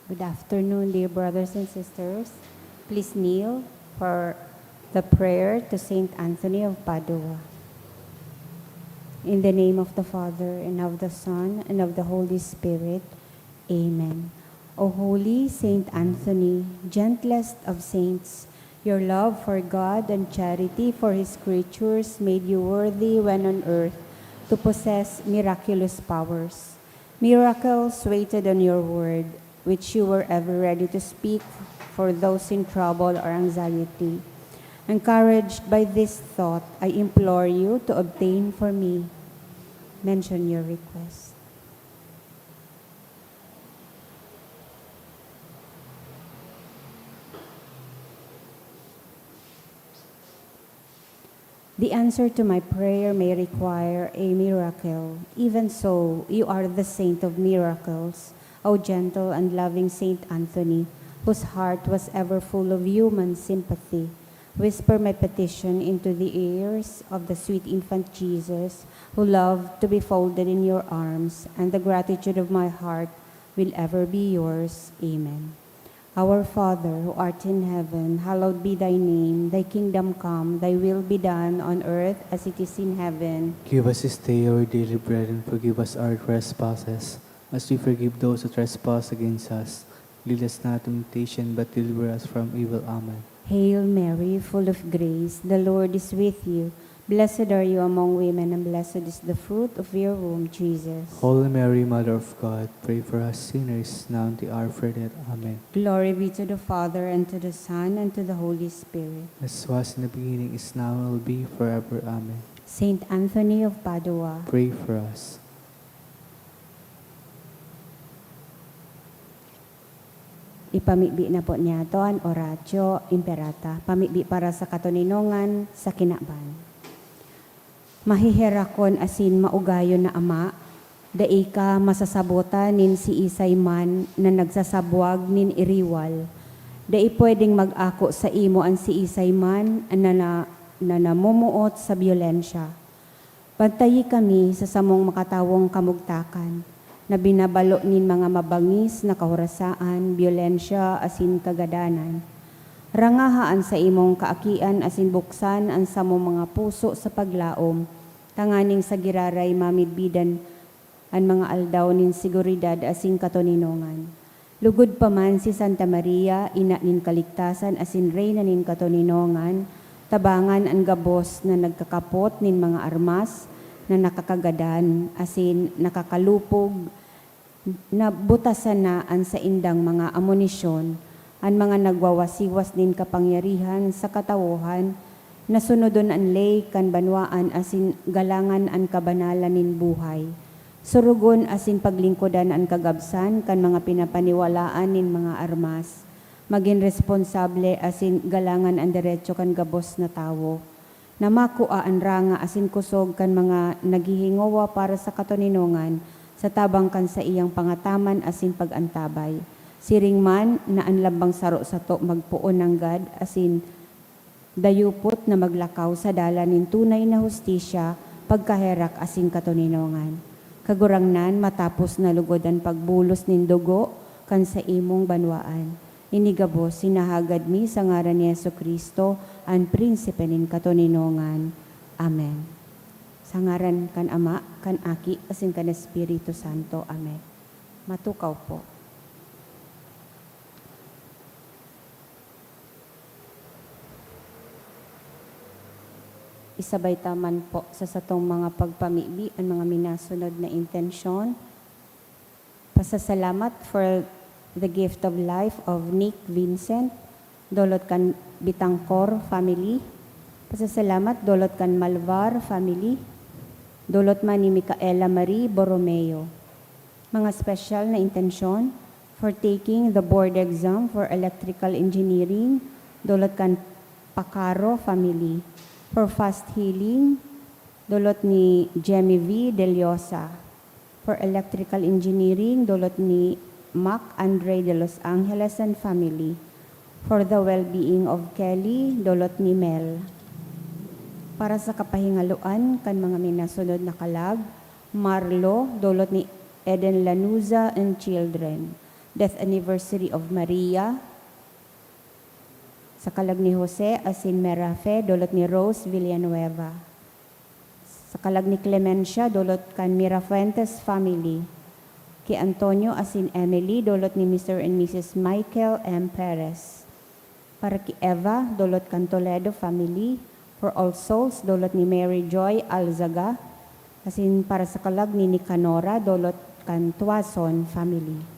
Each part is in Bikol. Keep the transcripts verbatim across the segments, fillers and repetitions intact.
Good afternoon, dear brothers and sisters. Please kneel for the prayer to Saint Anthony of Padua. In the name of the Father, and of the Son, and of the Holy Spirit. Amen. O holy Saint Anthony, gentlest of saints, your love for God and charity for his creatures made you worthy when on earth to possess miraculous powers. Miracles waited on your word, which you were ever ready to speak for those in trouble or anxiety. Encouraged by this thought, I implore you to obtain for me. Mention your request. The answer to my prayer may require a miracle. Even so, you are the saint of miracles, O gentle and loving Saint Anthony, whose heart was ever full of human sympathy. Whisper my petition into the ears of the sweet infant Jesus, who loved to be folded in your arms, and the gratitude of my heart will ever be yours. Amen. Our Father, who art in heaven, hallowed be thy name. Thy kingdom come, thy will be done on earth as it is in heaven. Give us this day our daily bread, and forgive us our trespasses, as we forgive those who trespass against us. Lead us not into temptation, but deliver us from evil. Amen. Hail Mary, full of grace, the Lord is with you. Blessed are you among women, and blessed is the fruit of your womb, Jesus. Holy Mary, Mother of God, pray for us sinners, now and at the hour of our death. Amen. Glory be to the Father, and to the Son, and to the Holy Spirit. As was in the beginning, is now, and will be forever. Amen. Saint Anthony of Padua. Pray for us. Ipamibi na po niyato an Oratio Imperata, pamibi para sa katoninongan sa kinaban. Maheherakon asin maugayon na Ama, dai ka masasabotan nin siisay man na nagsasabwag nin iriwal. Dai pwedeng mag-ako saimo an siisay man na, na, na namumuot sa byolensya. Bantayi kami sa samong makatawong kamugtakan, na binabalo nin mga mabangis na kahorasaan, byolensya, asin kagadanan. Rangaha an saimong kaakian asin buksan an samong mga puso sa paglaom, tanganing sa giraray mamidbidan an mga aldaw nin seguridad asin katoninongan. Lugod pa man si Santa Maria, Ina nin Kaligtasan asin Reyna nin Katoninongan, tabangan an gabos na nagkakapot nin mga armas na nakakagadan asin nakakalupog, na butasan na an saindang mga amunisyon, an mga nagwawasiwas nin kapangyarihan sa katawohan, na sunodon an ley kan banwaan asin galangan an kabanalan nin buhay. Sorogon asin paglingkodan an kagabsan kan mga pinapaniwalaan nin mga armas. Magin responsable asin galangan an deretso kan gabos na tawo, na makua an ranga asin kusog kan mga naghihingowa para sa katoninongan sa tabang kan saiyang pangataman asin pag-antabay. Siring man na an lambang saro sato magpoon nanggad asin dayupot na maglakaw sa dalan nin tunay na hustisya, pagkaherak asin katoninongan. Kagurangnan, matapos na lugod an pagbulos nin dugo kan saimong banwaan. Ini gabos hinahagad mi sa ngaran ni Jesu-Cristo, an Prinsipe nin katoninongan. Amen. Sa ngaran kan Ama, kan Aki, asin kan Espiritu Santo. Amen. Matukaw po. Isabay ta man po sa satong mga pagpamibi an mga minasunod na intensyon. Pasasalamat for the gift of life of Nick Vincent, dolot kan Bitangcor family. Pasasalamat dolot kan Malvar family, dolot man ni Micaela Marie Borromeo. Mga special na intensyon for taking the board exam for electrical engineering, dolot kan Pacaro family. For fast healing, dolot ni Jemmy V. Deliosa. For electrical engineering, dolot ni Mac Andre de los Angeles and family. For the well-being of Kelly, dolot ni Mel. Para sa kapahingaloan kan mga minasunod na kalag, Marlo, dolot ni Eden Lanuza and children. Death anniversary of Maria. Sa kalag ni Jose asin Merafe, dolot ni Rose Villanueva. Sa kalag ni Clemencia, dolot kan Mirafuentes family. Ki Antonio asin Emily, dolot ni Mister and Missus Michael M. Perez. Para ki Eva, dolot kan Toledo family. For All Souls, dolot ni Mary Joy Alzaga. Asin para sa kalag ni Nicanora, dolot kan Tuason family.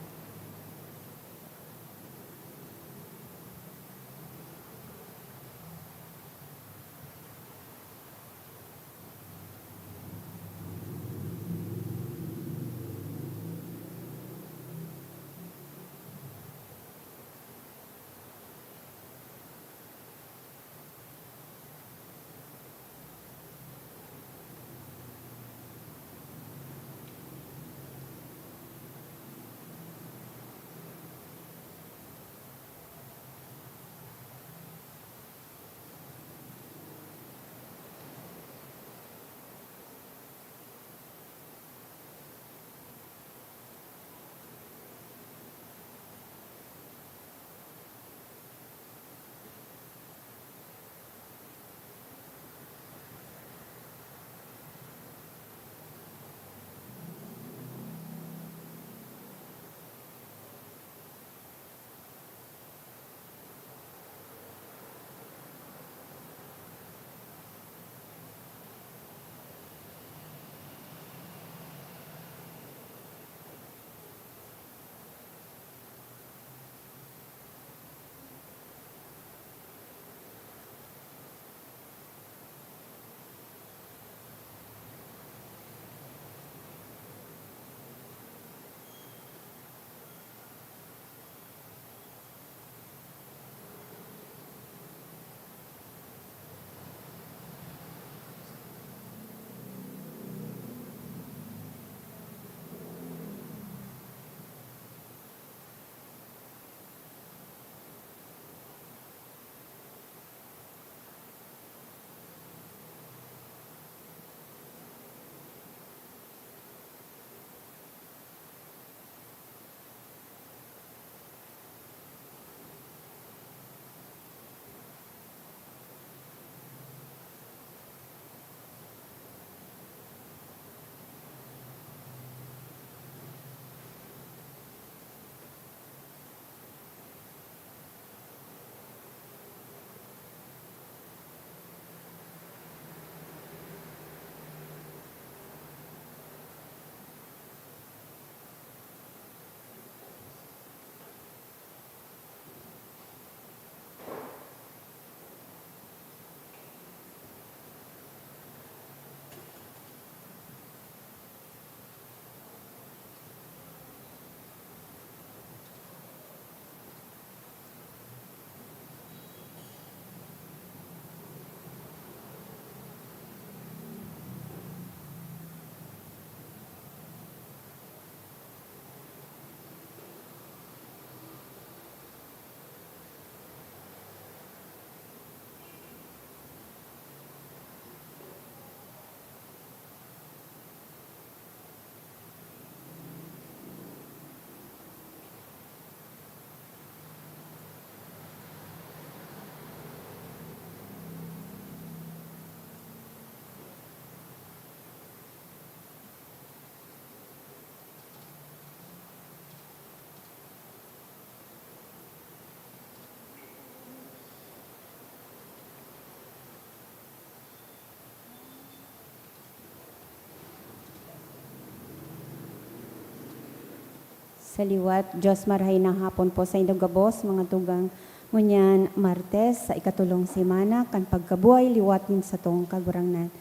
Sa liwat, Diyos, marahay na hapon po saindong gabos, mga tugang. Ngunyan, Martes, sa ikatulong semana kan pagkabuhay liwat nin satong Kagurangnan.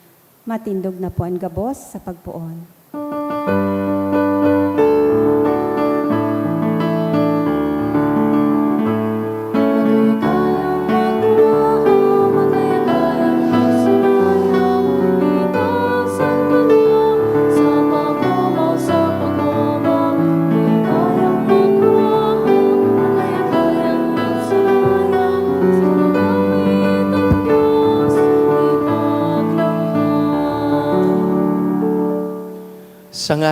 Matindog na po an gabos sa pagpoon.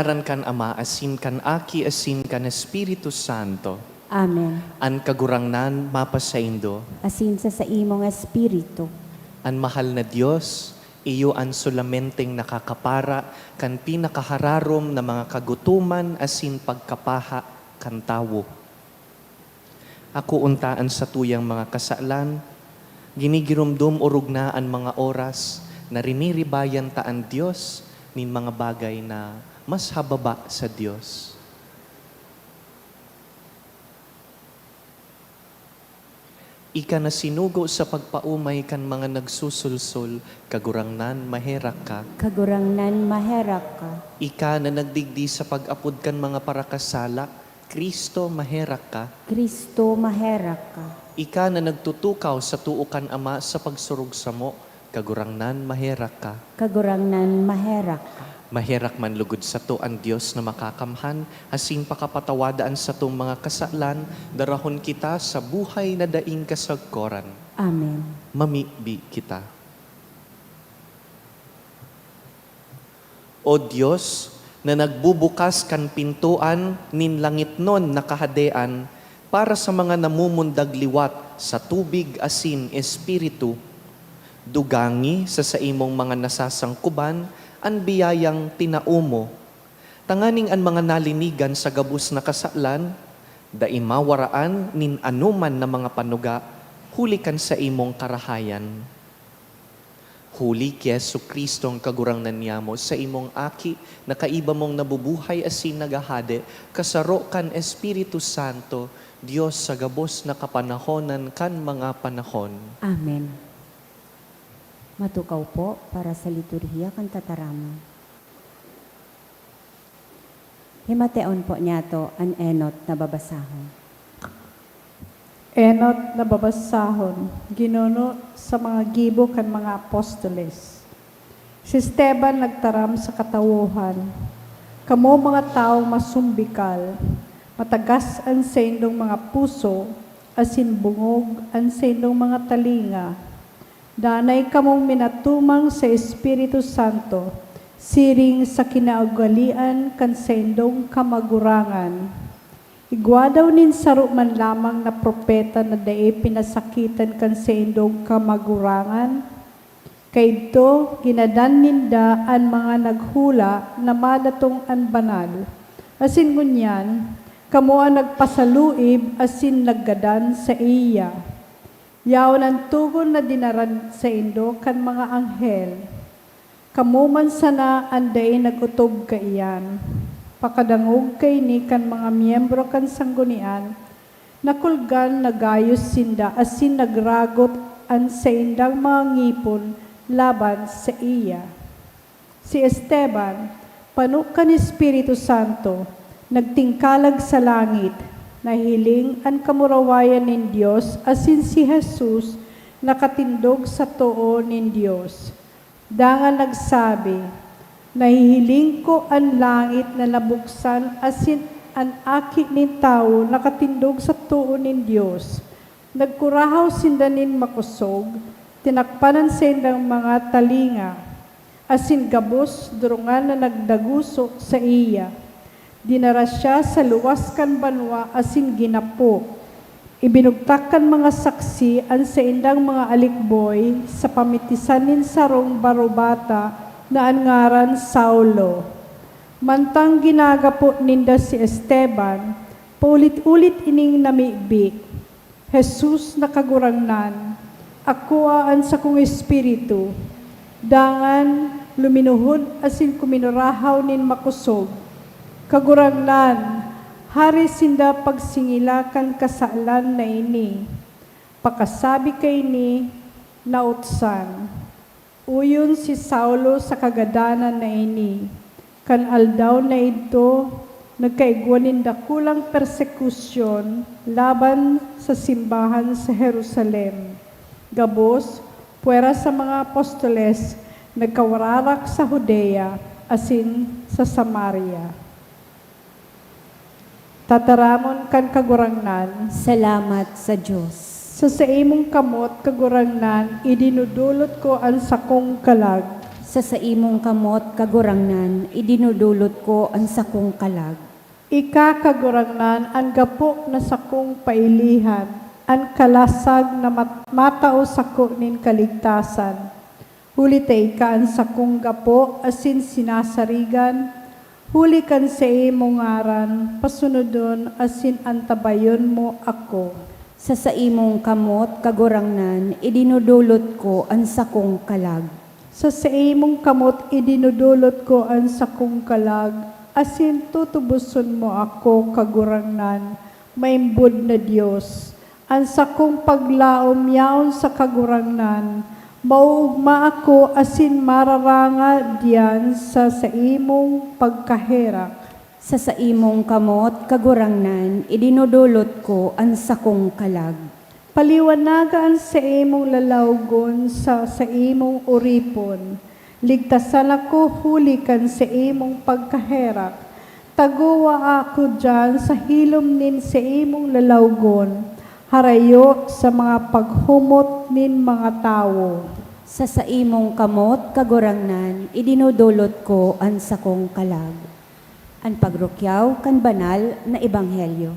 Ngaran kan Ama, asin kan Aki, asin kan Espiritu Santo. Amen. An Kagurangnan mapasaindo. Asin sa saimong espiritu. An mahal na Dios, iyo an solamenteng nakakapara kan pinakahararom na mga kagutoman asin pagkapaha kan tawo. Ako unta an satuyang mga kasalan, ginigiromdom orog na an mga oras na riniribayan ta an Dios nin mga bagay na mas hababa sa Dios. Ika na sinugo sa pagpaomay kan mga nagsusulsol, Kagurangnan, maherak ka. Kagurangnan, maherak ka. Ika na nagdigdi sa pag-apod kan mga parakasala, Cristo, maherak ka. Cristo, maherak ka. Ika na nagtutukaw sa too kan Ama sa pagsurog samo, Kagurangnan, maherak ka. Kagurangnan, maherak ka. Maherak man lugod sato an Dios na makakamhan, asin pakapatawada an satong mga kasalan, darahon kita sa buhay na daing kasagkoran. Amen. Mamibi kita. O Dios, na nagbubukas kan pintoan nin langitnon na kahadean para sa mga namumundag liwat sa tubig asin Espiritu, dugangi sa saimong mga nasasangkuban an biyayang tinao mo, tanganing an mga nalinigan sa gabos na kasalan dai mawaraan nin anoman na mga panuga huli kan saimong karahayan. Huli ki Jesu-Cristo an Kagurangnan niamo, saimong Aki, na kaiba mong nabubuhay asin naghahade, kasaro kan Espiritu Santo, Dios sa gabos na kapanahonan kan mga panahon. Amen. Matukaw po para sa liturhiya kan tataramon. Himateon po niyato an enot na babasahon. Enot na babasahon, ginuno sa mga gibo kan mga apostoles. Si Esteban nagtaram sa katawohan, "Kamo mga tawong masumbikal, matagas an saindong mga puso, asin bungog an saindong mga talinga. Danay kamong minatumang sa Espiritu Santo, siring sa kinaugalean kan saindong kamagurangan. Igwa daw nin saro man lamang na propeta na dai pinasakitan kan saindong kamagurangan? Kaidto, ginadan ninda an mga naghula na madatong an banal, asin ngunyan, kamo an nagpasaluib asin naggadan saiya. Yaon an togon na dinara saindo kan mga anghel. Kamo man sana an dai nag-otob kaiyan. Pakadangog kaini kan mga miyembro kan sanggunian, nakulgan na gayos sinda asin nagragot an saindang mga ngipon laban saiya." Si Esteban, pano kan Espiritu Santo, nagtingkalag sa langit, nahiling an kamurawayan nin Dios asin si Jesus nakatindog sa too nin Dios. Dangan nagsabi, "Nahihiling ko an langit na nabuksan asin an Aki nin Tawo nakatindog sa too nin Dios." Nagkurahaw sinda nin makosog, tinakpan an saindang mga talinga, asin gabos durungan na nagdaguso saiya. Dinara siya sa luwas kan banwa asin ginapo. Ibinugtak kan mga saksi an saindang mga alikboy sa pamitisan nin sarong barobata na an ngaran Saulo. Mantang ginagapo ninda si Esteban, paulit-ulit ining namibi, "Jesus na Kagurangnan, akoa an sakong espiritu." Dangan luminuhod asin kuminurahaw nin makosog, "Kagurangnan, hare sinda pagsingila kan kasalan na ini." Pakasabi kaini, nautsan. Oyon si Saulo sa kagadanan na ini. Kan aldaw na idto, nagkaigwa nin dakulang persekusyon laban sa simbahan sa Jerusalem. Gabos, pwera sa mga apostoles, nagkawararak sa Judea asin sa Samaria. Tataramon kan Kagurangnan. Salamat sa Dios. Sa saimong kamot, Kagurangnan, idinudulot ko an sakong kalag. Sa saimong kamot, Kagurangnan, idinudulot ko an sakong kalag. Ika, Kagurangnan, an gapo na sakong pailihan, an kalasag na mat- matao sako nin kaligtasan. Huli ta ika an sakong gapo asin sinasarigan, huli kan saimong ngaran pasunodon asin antabayon mo ako. Sa saimong kamot, Kagurangnan, idinudulot ko an sakong kalag. Sa saimong kamot idinudulot ko an sakong kalag, asin tutuboson mo ako, Kagurangnan, maimbod na Dios. An sakong paglaom yaon sa Kagurangnan, maoogma ako asin mararanga diyan sa saimong pagkaherak. Sa saimong kamot, Kagurangnan, idinudulot ko an sakong kalag. Paliwanaga an saimong lalawgon sa saimong oripon. Ligtasan ako huli kan saimong pagkaherak. Tagowa ako diyan sa hilom nin saimong lalawgon, harayo sa mga paghumot nin mga tawo. Sa saimong kamot, Kagurangnan, idinudulot ko an sakong kalag. An pagrukyaw kan banal na ebanghelyo.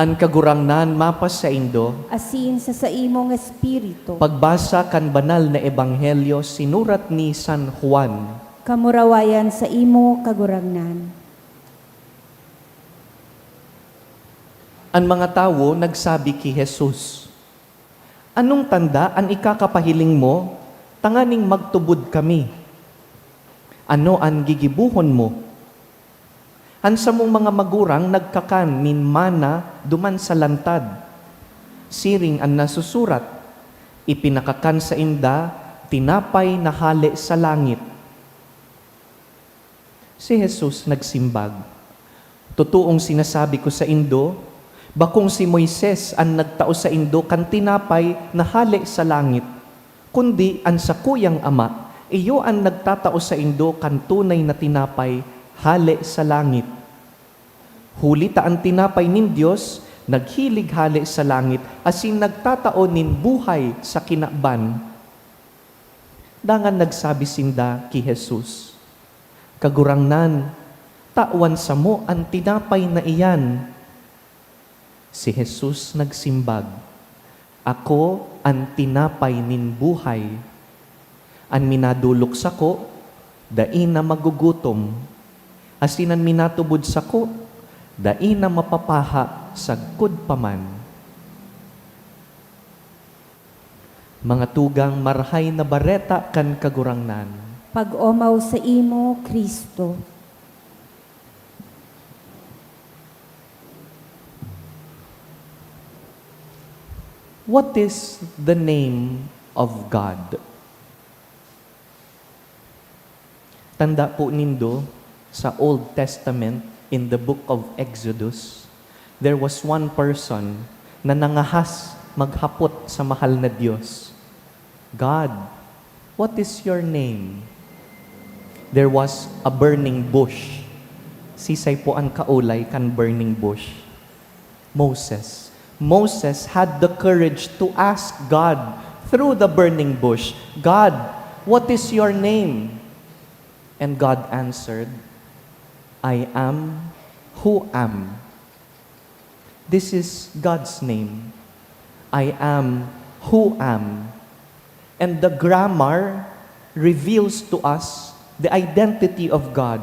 An Kagurangnan mapasaindo. Asin sa saimong espiritu. Pagbasa kan Banal na Ebanghelyo sinurat ni San Juan. Kamurawayan saimo, Kagurangnan. An mga tawo nagsabi ki Jesus, "Anong tanda an ikakapahiling mo tanganing magtubod kami? Ano an gigibohon mo? An samong mga magurang nagkakan nin manna duman sa lantad. Siring an nasusurat, 'Ipinakakan sainda tinapay na hale sa langit.'" Si Jesus nagsimbag, "Totoong sinasabi ko saindo, bakong si Moises an nagtao saindo kan tinapay na hale sa langit, kundi an sakuyang Ama, iyo an nagtatao saindo kan tunay na tinapay hale sa langit. Huli ta an tinapay nin Dios naghilig hale sa langit asin nagtatao nin buhay sa kinaban." Dangan nagsabi sinda ki Jesus, "Kagurangnan, tawan samo an tinapay na iyan." Si Jesus nagsimbag, "Ako an tinapay nin buhay. An minadolok sako, dai na magugutom, asin an minatubod sako, dai na mapapaha sagkod pa man." Mga tugang, Marahay na Bareta kan Kagurangnan. Pag-omaw saimo, Cristo. What is the name of God? Tanda po nindo, sa Old Testament, in the book of Exodus, there was one person na nangahas maghapot sa mahal na Dios, "God, what is your name?" There was a burning bush. Sisay po an kaolay kan burning bush? Moses. Moses had the courage to ask God through the burning bush, "God, what is your name?" And God answered, "I am who am." This is God's name. "I am who am." And the grammar reveals to us the identity of God.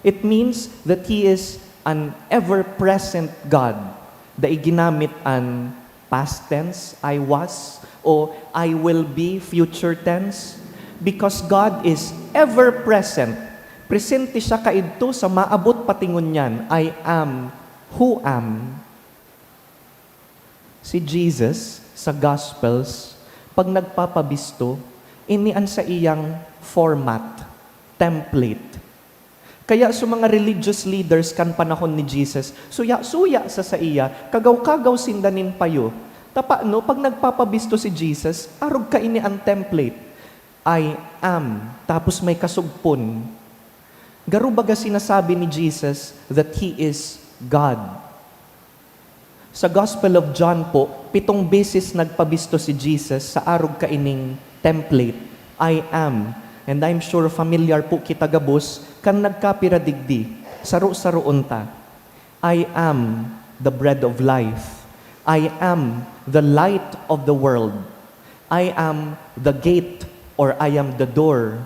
It means that He is an ever-present God. Dai ginamit an past tense, "I was," o "I will be," future tense? Because God is ever present. Presente siya kaidto sa maabot pati ngunyan, "I am who am." Si Jesus, sa Gospels, pag nagpapabisto, ini an saiyang format, template. Kaya sa mga religious leaders kan panahon ni Jesus, suya-suya sa saiya, kagaw-kagaw sinda nin payo. Tapano, pag nagpapabisto si Jesus, arog kaini an template. "I am," tapos may kasugpon. Garo baga sinasabi ni Jesus that He is God. Sa Gospel of John po, pitong beses nagpabisto si Jesus sa arog kaining template, "I am." And I'm sure familiar po kita gabos kan nagkapira digdi, saro-saro unta. "I am the bread of life. I am the light of the world. I am the gate," or "I am the door.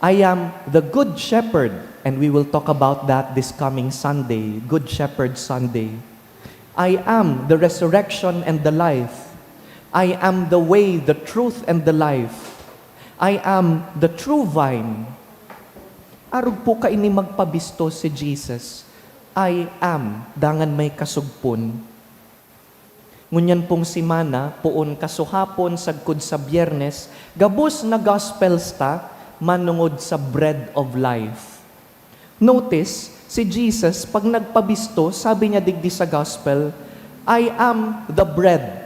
I am the good shepherd," and we will talk about that this coming Sunday, Good Shepherd Sunday. "I am the resurrection and the life. I am the way, the truth, and the life. I am the true vine." Arog po kaini magpabisto si Jesus, "I am," dangan may kasugpon. Ngunyan pong semana, poon kasuhapon sagkod sa Biyernes, gabos na Gospels ta manongod sa Bread of Life. Notice, si Jesus, pag nagpabisto, sabi niya digdi sa Gospel, "I am the bread."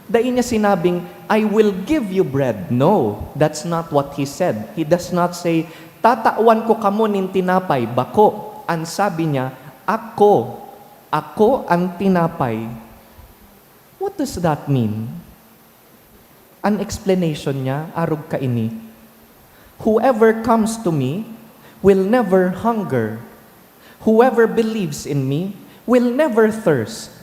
Dai niya sinabing, "I will give you bread." No, that's not what he said. He does not say, "Tatawan ko kamo nin tinapay." Bako. An sabi niya, "Ako, ako an tinapay." What does that mean? An explanation niya, arog kaini, "Whoever comes to me will never hunger. Whoever believes in me will never thirst."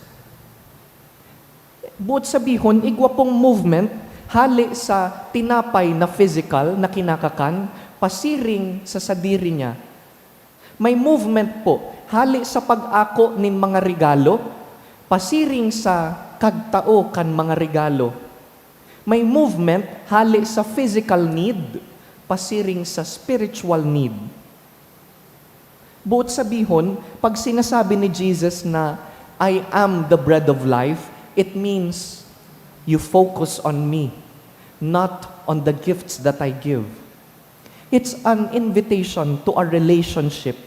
Boot sabihon, igwa pong movement hale sa tinapay na physical na kinakakan, pasiring sa sadiri niya. May movement po hale sa pag-ako nin mga regalo, pasiring sa kagtao kan mga regalo. May movement hale sa physical need, pasiring sa spiritual need. Boot sabihon, pag sinasabi ni Jesus na, "I am the bread of life," it means you focus on me, not on the gifts that I give. It's an invitation to a relationship.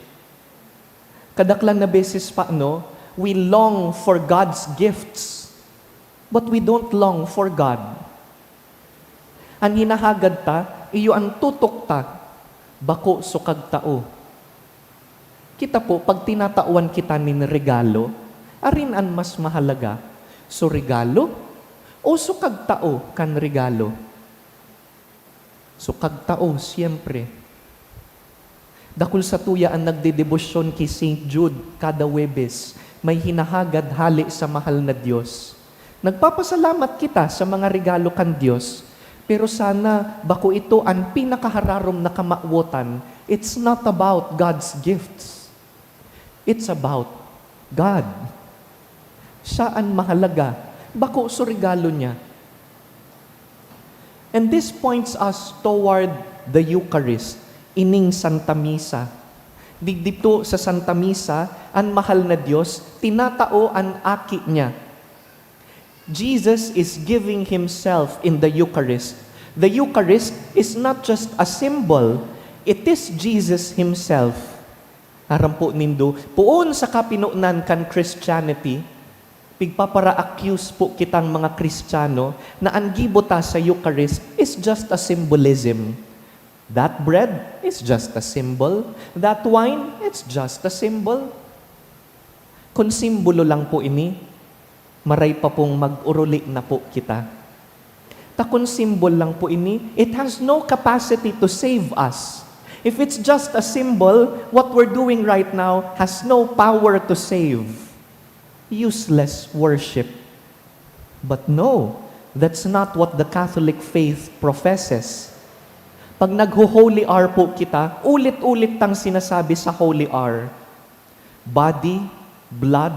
Kadaklan na beses pa, no, we long for God's gifts, but we don't long for God. An hinahagad ta, iyo an tutok ta, bako so kagtao. Kita po, pag tinatawan kita nin regalo, arin an mas mahalaga, so regalo o so kagtao kan regalo? So kagtao, siyempre. Dakul satuya an nagdedebosyon ki Saint Jude kada Huwebes, may hinahagad hale sa mahal na Dios. Nagpapasalamat kita sa mga regalo kan Dios, pero sana bako ito an pinakahararom na kamawotan. It's not about God's gifts. It's about God. Siya an mahalaga, bako so regalo niya. And this points us toward the Eucharist, ining Santa Misa. Digdi po sa Santa Misa, an mahal na Dios tinatao an Aki niya. Jesus is giving himself in the Eucharist. The Eucharist is not just a symbol, it is Jesus himself. Aram po nindo, poon sa kapinonan kan Christianity, pigpapara-accuse po kitang mga Kristiyano na an gibo ta sa Eucharist is just a symbolism. That bread is just a symbol. That wine, it's just a symbol. Kun simbolo lang po ini, maray pa pong mag-oruli na po kita. Ta kun symbol lang po ini, it has no capacity to save us. If it's just a symbol, what we're doing right now has no power to save. Useless worship. But no, that's not what the Catholic faith professes. Pag nagho-Holy Hour po kita, ulit-ulit tang sinasabi sa Holy Hour, body, blood,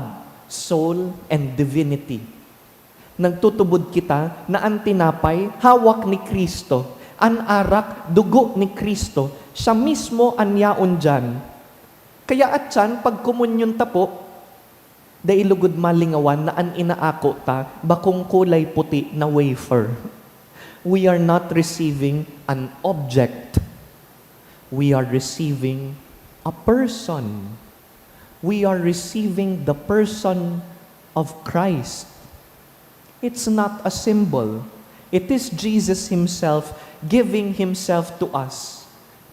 soul, and divinity. Nagtutubod kita na an tinapay, hawak ni Cristo, an arak, dugo ni Cristo, siya mismo an yaon diyan. Kaya atyan, pag komunyon ta po, dai lugod malingawan na an inaako ta, bakong kulay puti na wafer. We are not receiving an object. We are receiving a person. We are receiving the person of Christ. It's not a symbol. It is Jesus himself giving himself to us.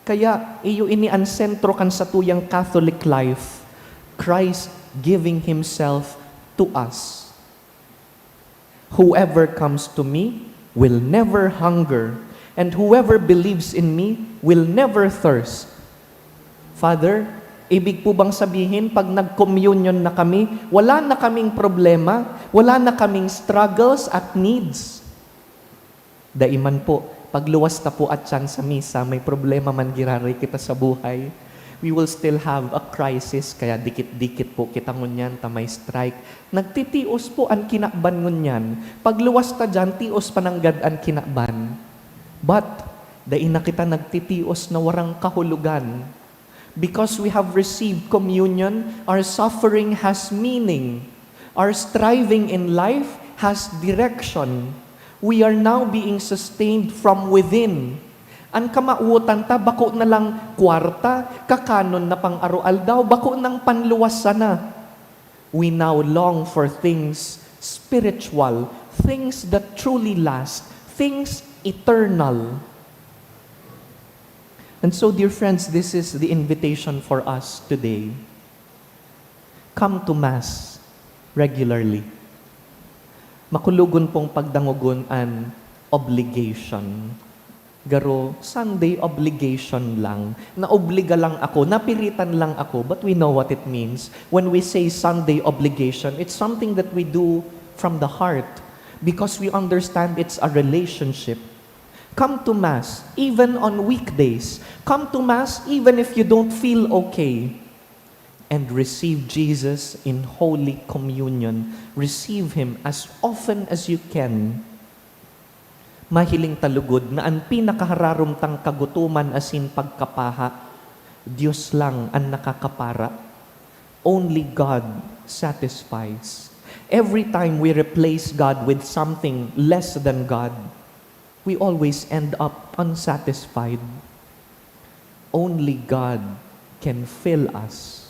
Kaya, iyo ini an sentro kan satuyang Catholic life, Christ giving himself to us. "Whoever comes to me will never hunger, and whoever believes in me will never thirst." Father, ibig po bang sabihin, pag nag-communion na kami, wala na kaming problema, wala na kaming struggles at needs? Dai man po. Pagluwas ta po atyan sa misa, may problema man giraray kita sa buhay, we will still have a crisis, kaya dikit-dikit po kita ngunyan ta may strike. Nagtitios po an kinaban ngunyan. Pagluwas ta diyan, tios pa nanggad an kinaban. But, dai na kita nagtitios na warang kahulogan. Because we have received communion, our suffering has meaning. Our striving in life has direction. We are now being sustained from within. An kamawotan ta, bako na lang kwarta, kakanon na pang-aroaldaw, bako nang panluwas sana. We now long for things spiritual, things that truly last, things eternal. And so, dear friends, this is the invitation for us today. Come to Mass regularly. Makulogon pong pagdangogon an obligation. Garo, Sunday obligation lang. Naobliga lang ako, napiritan lang ako, but we know what it means. When we say Sunday obligation, it's something that we do from the heart because we understand it's a relationship. Come to Mass, even on weekdays. Come to Mass, even if you don't feel okay. And receive Jesus in Holy Communion. Receive Him as often as you can. Mahiling ta lugod na an pinakahararom tang kagutoman asin pagkapaha, Dios lang an nakakapara. Only God satisfies. Every time we replace God with something less than God, we always end up unsatisfied. Only God can fill us.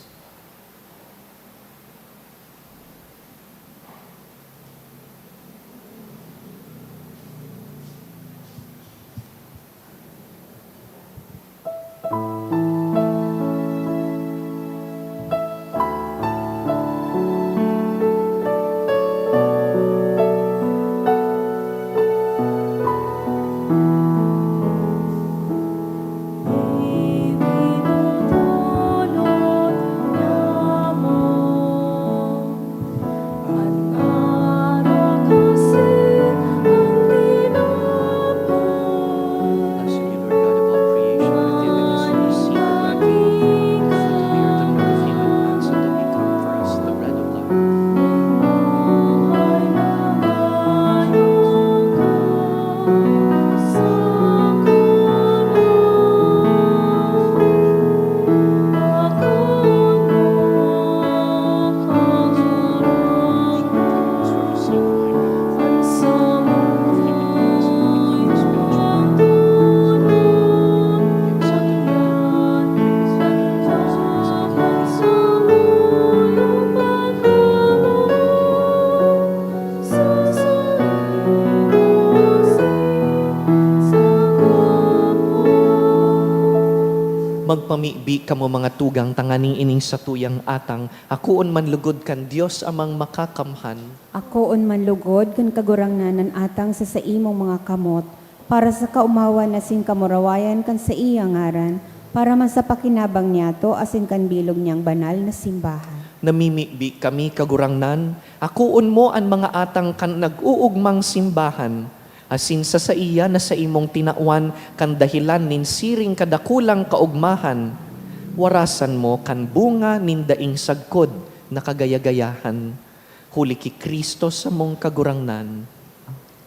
Blessed be the Lord God of all creation, the divinity receive the bread of the food of the earth and make of him and ransom to become for us the bread of life. Magpamibi kamo, mga tugang, tanganing ining satuyang atang akoon man lugod kan Dios Amang Makakamhan. Akoon man lugod kan Kagurangnan an atang sa saimong mga kamot, para sa kaomawan asin kamurawayan kan saiyang ngaran, para man sa pakinabang niyato asin kan bilog niyang banal na simbahan. Namimibi kami, Kagurangnan, akoon mo an mga atang kan nag-uugmang simbahan, asin sa saiya na saimong tinawan kan dahelan nin siring kadakulang kaogmahan, warasan mo kan bunga nin daing sagkod na kagaya-gayahan. Huli ki Cristo samong Kagurangnan.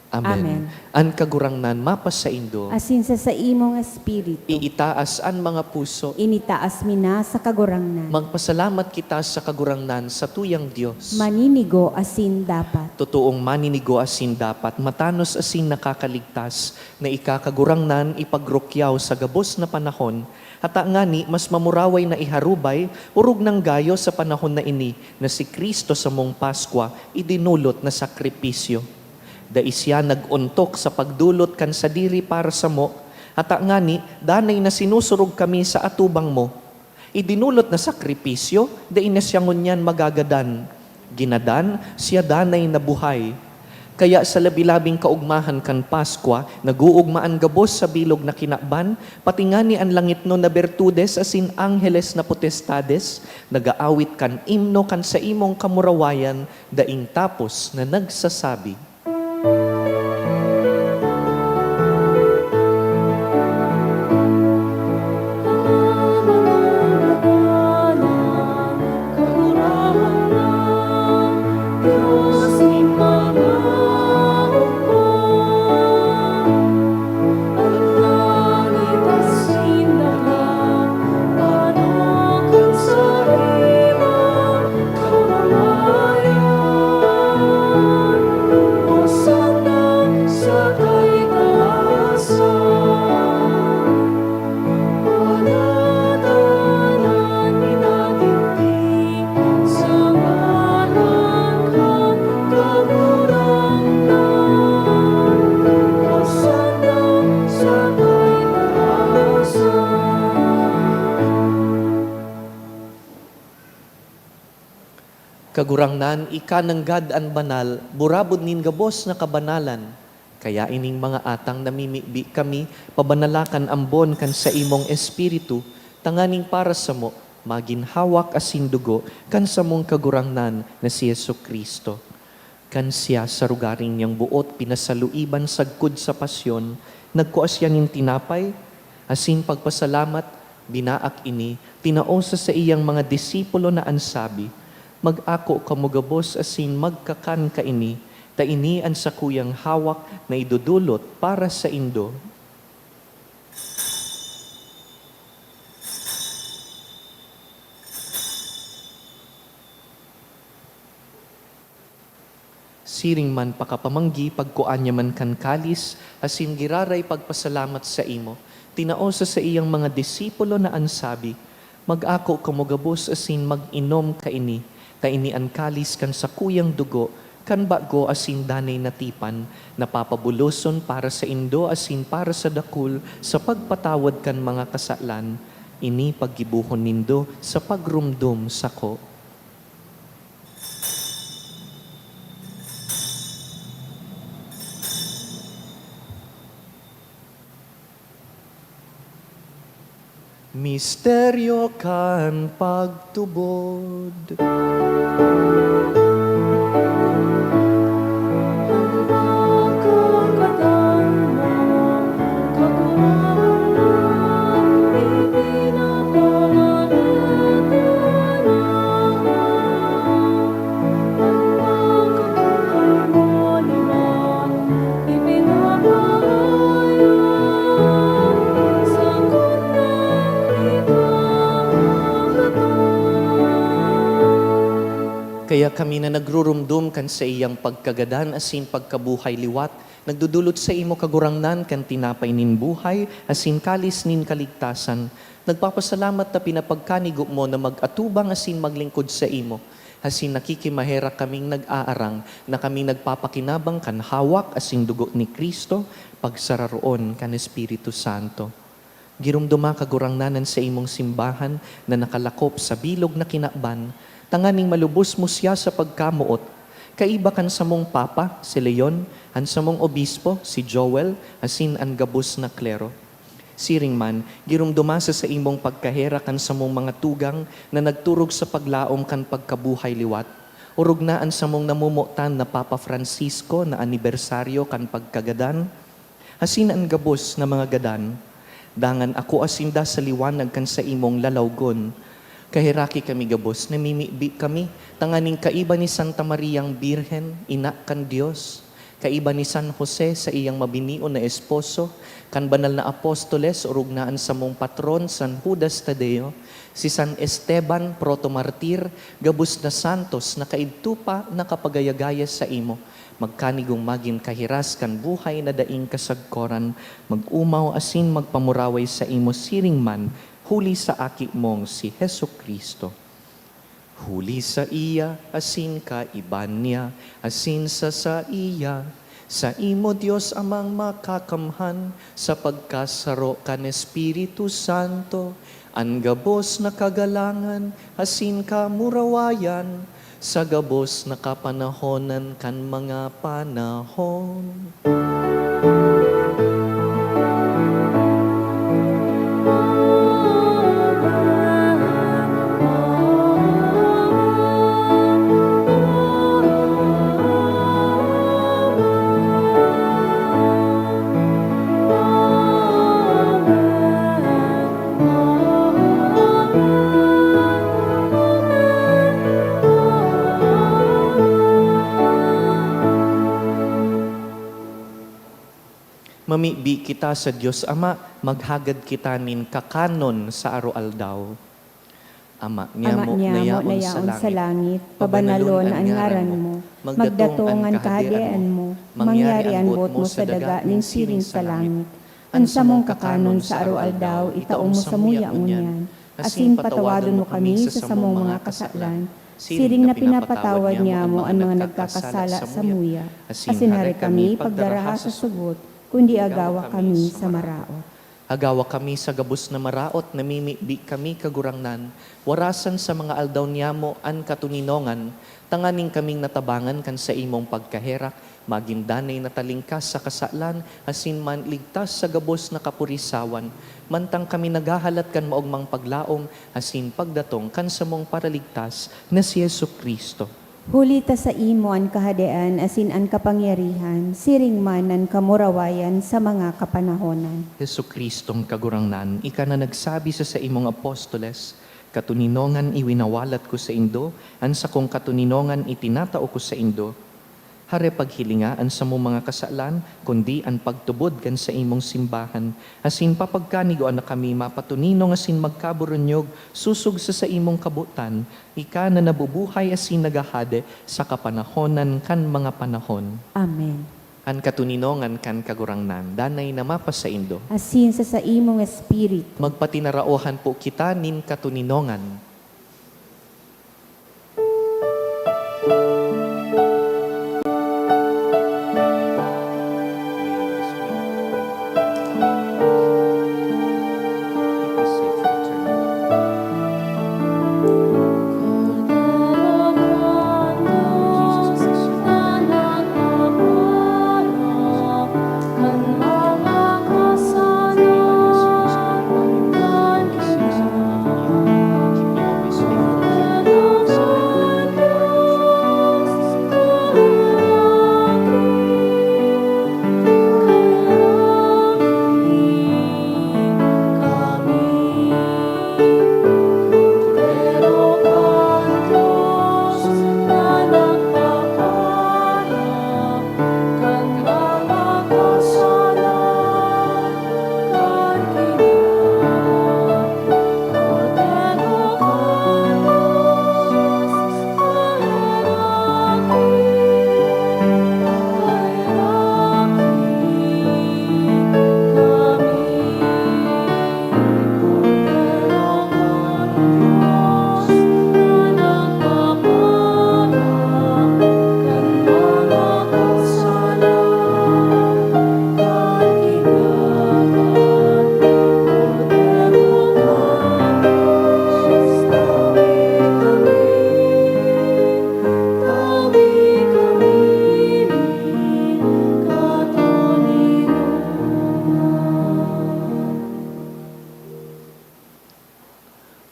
Amen. Amen. An Kagurangnan mapasaindo. Asin sa saimong espiritu. Iitaas an mga puso. Initaas mi na sa Kagurangnan. Magpasalamat kita sa Kagurangnan, sa tuyang Dios. Maninigo asin dapat. Totoong maninigo asin dapat, matanos asin nakakaligtas, na ika, Kagurangnan, ipagrukyaw sa gabos na panahon, hata ngani mas mamuraway na iharubay, orog nang gayo sa panahon na ini, na si Cristo samong Paskwa, idinolot na sakripisyo. Dai siya nag-ontok sa pagdolot kan sadiri para samo, hata ngani danay na sinusurog kami sa atubang mo. Idinolot na sakripisyo, dai na siya ngunyan magagadan. Ginadan, siya danay na buhay. Kaya sa labi-labing kaogmahan kan Paskwa, nag-oogma an gabos sa bilog na kinaban, pati ngani an langitnon na bertudes asin angheles na potestades, nag-aawit kan imno kan saimong kamurawayan, daing tapos na nagsasabi, Kagurangnan, ika nanggad an banal, burabod nin gabos na kabanalan. Kaya ining mga atang namimibi kami, pabanala kan ambon kan saimong Espiritu, tanganing para samo, magin hawak asin dugo kan samong Kagurangnan na si Jesu-Cristo. Kan siya sa rogaring niyang boot pinasaluiban sagkod sa pasyon, nagkua siya nin tinapay, asin pagpasalamat, binaak ini, tinao sa saiyang mga disipulo na an sabi, "Mag-ako kamo gabos asin magkakan kaini, ta ini an sakuyang hawak na idodolot para saindo." Siring man pakapamanggi, pagkua niya man kan kalis, asin giraray pagpasalamat saimo, tinao sa saiyang mga disipulo na an sabi, "Mag-ako kamo gabos asin mag-inom kaini, ta ini an kalis kan sakuyang dugo, kan bago asin danay na tipan, na papabuloson para saindo asin para sa dakul sa pagpatawad kan mga kasalan. Ini paggibohon nindo sa pagromdom sako." Misteryo kan pagtubod. Kaya kami na nagruromdom kan saiyang pagkagadan asin pagkabuhay liwat, nagdodolot saimo, Kagurangnan, kan tinapay nin buhay asin kalis nin kaligtasan. Nagpapasalamat ta pinapagkanigo mo na mag-atubang asin maglingkod saimo. Asin nakikimaherak kaming nag-aarang na kami nagpapakinabang kan hawak asin dugo ni Cristo, pagsararoon kan Espiritu Santo. Giromdoma, Kagurangnan, an saimong simbahan na nakalakop sa bilog na kinaban, tanganing malubos mo siya sa pagkamoot, kaiba kan samong Papa, si Leon, an samong Obispo, si Joel, asin an gabos na klero. Siring man, giromdoma sa saimong pagkaherak an samong mga tugang na nagturog sa paglaom kan pagkabuhay liwat. Orog na an samong namomotan na Papa Francisco na anibersaryo kan pagkagadan, asin an gabos na mga gadan. Dangan akua sinda sa liwanag kan saimong lalawgon. Kaheraki kami gabos, namimibi kami, tanganing kaiba ni Santa Mariang Birhen, ina kan Dios, kaiba ni San Jose, saiyang mabinion na esposo, kan banal na apostoles, orog na an samong patron, San Judas Tadeo, si San Esteban, protomartir, gabos na santos na kaidto pa nakapagayagaya saimo, magkanigong magin kahiras kan buhay na daing kasagkoran, mag-omaw asin magpamuraway saimo siring man, huli sa Aki mong si Jesu-Cristo. Huli saiya, asin kaiba niya, asin sa saiya, saimo, Dios Amang Makakamhan, sa pagkasaro kan Espiritu Santo, an gabos na kagalangan asin kamurawayan, sa gabos na kapanahonan kan mga panahon. Mamibi kita sa Dios Ama, maghagad kita nin kakanon sa aroaldaw. Ama Ama niamo na niamo yaon na yaon sa sa langit, langit, pabanalon pabanalon an an ngaran ngaran mo. mo. Magdatong Magdatong an an Kahadean Kahadean mo. mo. Mangyari an boot mo sa daga nin siring sa langit. An samong kakanon sa aroaldaw, itao mo samuya ngunyan. Asin patawadon mo kami sa samong mga kasalan, siring na pinapatawad niamo an mga nagkakasala samuya. Asin hare kami pagdaraha sa sugot, kundi agawa kami sa maraot. Agawa kami sa gabos na maraot, namimibi kami, Kagurangnan, warasan sa mga aldaw niamo an katoninongan, tanganing kaming natabangan kan saimong pagkaherak, magin danay na talingkas sa kasalan, asin maligtas sa gabos na kapurisawan, mantang kami naghahalat kan maogmang paglaom asin pagdatong kan samong Paraligtas na si Jesu-Cristo. Huli ta saimo an Kahadean asin an kapangyarihan, siring man an kamurawayan sa mga kapanahonan. Jesu-Cristong Kagurangnan, ika na nagsabi sa saimong apostoles, "Katoninongan iwinawalat ko saindo, an sakong katoninongan itinatao ko saindo." Hare paghilinga an samong mga kasalan, kundi an pagtubod kan saimong simbahan, asin papagkanigoan na kami mapatoninong asin magkaburunyog sosog sa saimong kabotan, ika na nabubuhay asin naghahade sa kapanahonan kan mga panahon. Amen. An katoninongan kan Kagurangnan, danay na mapasaindo. Asin sa saimong espiritu. Magpatinaraohan po kita nin katoninongan.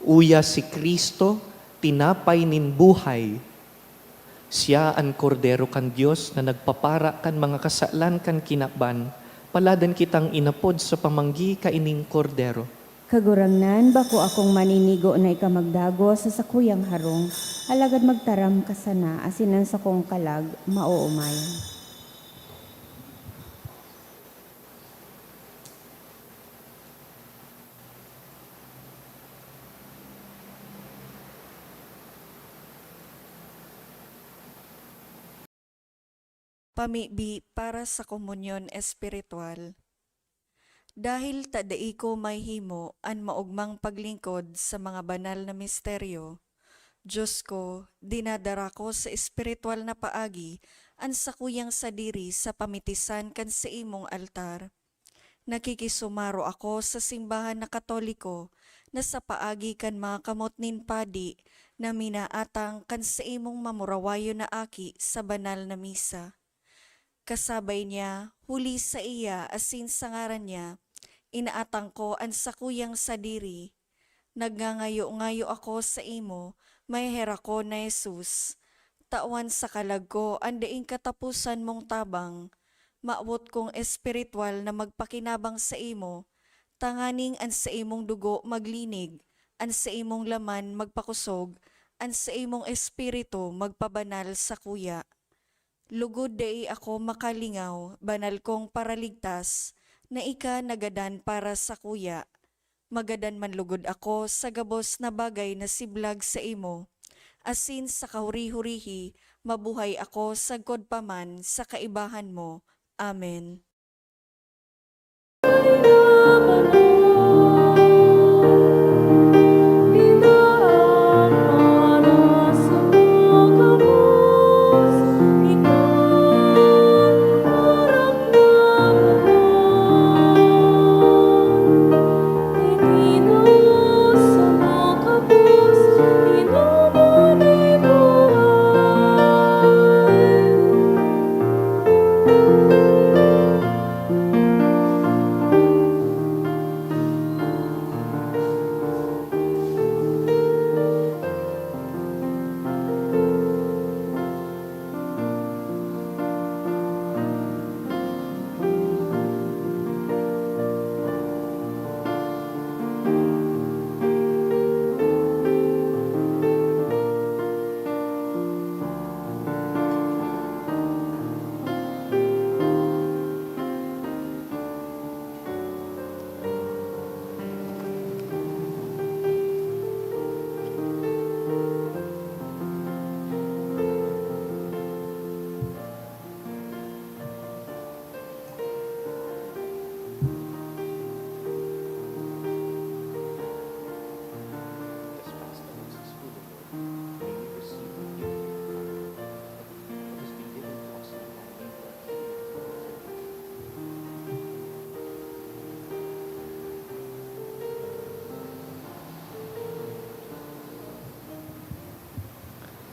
Uya si Cristo, tinapay nin buhay. Siya an Kordero kan Dios na nagpapara kan mga kasalan kan kinaban. Paladan kitang inapod sa pamanggi kaining Kordero. Kagurangnan, bako akong maninigo na ika magdagos sa sakuyang harong, alagad magtaram ka sana, asin an sakong kalag maoomay. Pamibi para sa komunyon espiritual. Dahil ta dai ko mahimo an maogmang paglingkod sa mga banal na misteryo, Dios ko, dinadara ko sa espiritual na paagi an sakuyang sadiri sa pamitisan kan saimong altar. Nakikisumaro ako sa simbahan na Katoliko na sa paagi kan mga kamot nin padi na minaatang kan saimong mamurawayon na aki sa banal na misa. Kasabay niya, huli saiya asin sa ngaran niya, inaatang ko an sakuyang sadiri. Nagngangayo-ngayo ako saimo, maheherakon na Jesus. Tawan sa kalag ko an daing kataposan mong tabang. Mawot kong espiritual na magpakinabang saimo, tanganing an saimong dugo maglinig, an saimong laman magpakosog, an saimong espiritu magpabanal sakuya. Lugod dai ako makalingaw, banal kong Paraligtas, na ika nagadan para sakuya. Magadan man lugod ako sa gabos na bagay na siblag saimo, asin sa kahuri-hurihi mabuhay ako sagkod pa man sa kaibahan mo. Amen.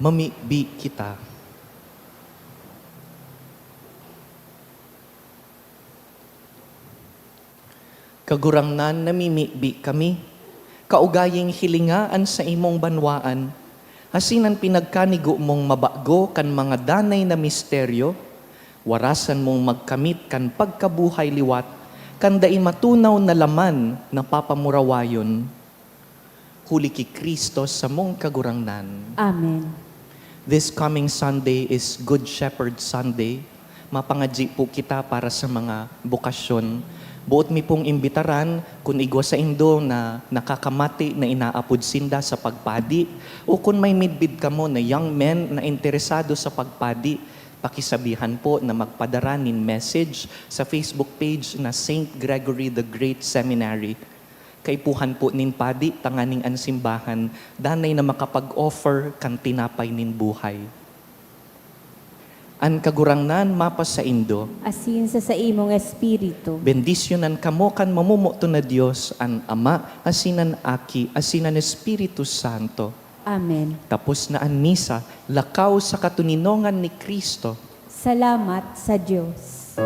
Mamibi kita. Kagurangnan, namimibi kami. Kaugaying hilinga an saimong banwaan, asin an pinagkanigo mong mabago kan mga danay na misteryo, warasan mong magkamit kan pagkabuhay liwat kan dai matunaw na laman na papamurawayon. Huli ki Cristo samong Kagurangnan. Amen. This coming Sunday is Good Shepherd Sunday. Mapangadyi po kita para sa mga bokasyon. Boot mi pong imbitaran, kun igwa saindo na nakakamati na inaapod sinda sa pagpadi, o kun may midbid kamo na young men na interesado sa pagpadi, pakisabihan po na magpadara nin message sa Facebook page na Saint Gregory the Great Seminary. Kaipuhan po nin padi tanganing an simbahan danay na makapag-offer kan tinapay nin buhay. An Kagurangnan mapasaindo. Asin sa saimong espiritu. Bendisyonan kamo kan mamomoton na Dios, an Ama, asin an Aki, asin an Espiritu Santo. Amen. Tapos na an misa, lakaw sa katoninongan ni Cristo. Salamat sa Dios.